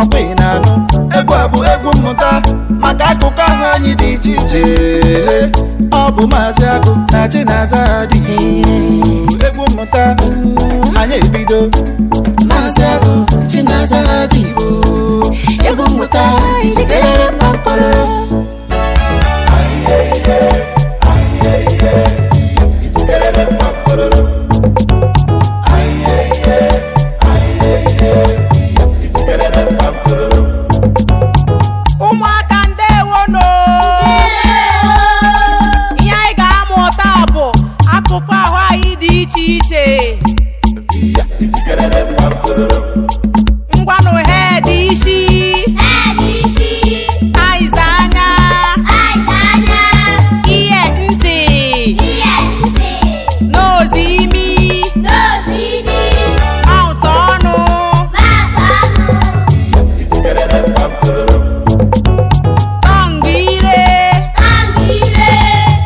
Ọkwa ị na-anụ egwu a bụ egwu mmụta maka akụkụ ahụ anyị dị iche iche. Ọ bụ Maazị Agụ na Chinaza dị Igbo. Egwu mmụta anyị ebido. Maazị Agụ, Chinaza dị Igbo, egwu mmụta ijikere kpakpọrọ. Ụmụaka, ndewono. Ihe anyị ga-amụ taa bụ akụkụ ahụ anyị dị iche iche. Ngwanụ, head, isi. Eyes, anya. Ear, ntị. Nose, imi. Mouth, ọnụ. Tongue, ire.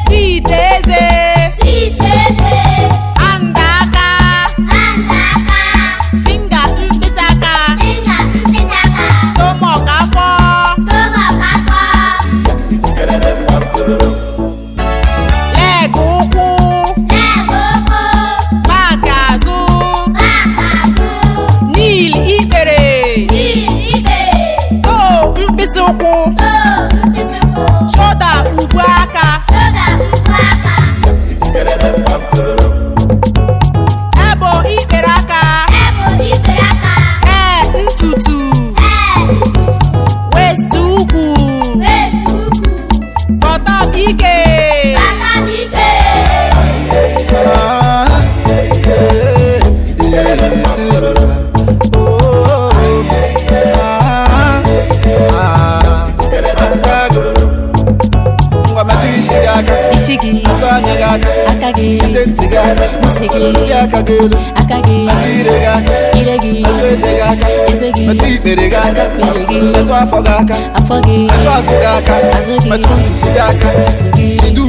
Teeth, eze. Hand, aka. Finger, mkpịsị aka. Stomach, afọ. Leg, ụkwụ. Back, azụ. Knee, ikpere. Toe, mkpịsị ụkwụ. Shoulder, ubu aka. Elbow, ikpere aka. Hair, ntutu. Waist, ukwu. Buttock, ike. Ngwa, metụ isi gị aka. Isi gị. Metụ anya gị aka. Aka gị. Metụ ntị gị aka. Ntị gị. Metụ aka gị elu. Aka gị. Metụ ire gị aka. Ire gị. Metụ eze gị aka. Eze gị. Metụ ikpere gị aka. Ikpere gị. Metụ afọ gị aka. Afọ gị. Metụ azụ gị aka. Azụ gị. Metụ ntutu gị aka. Ntutu gị. Jide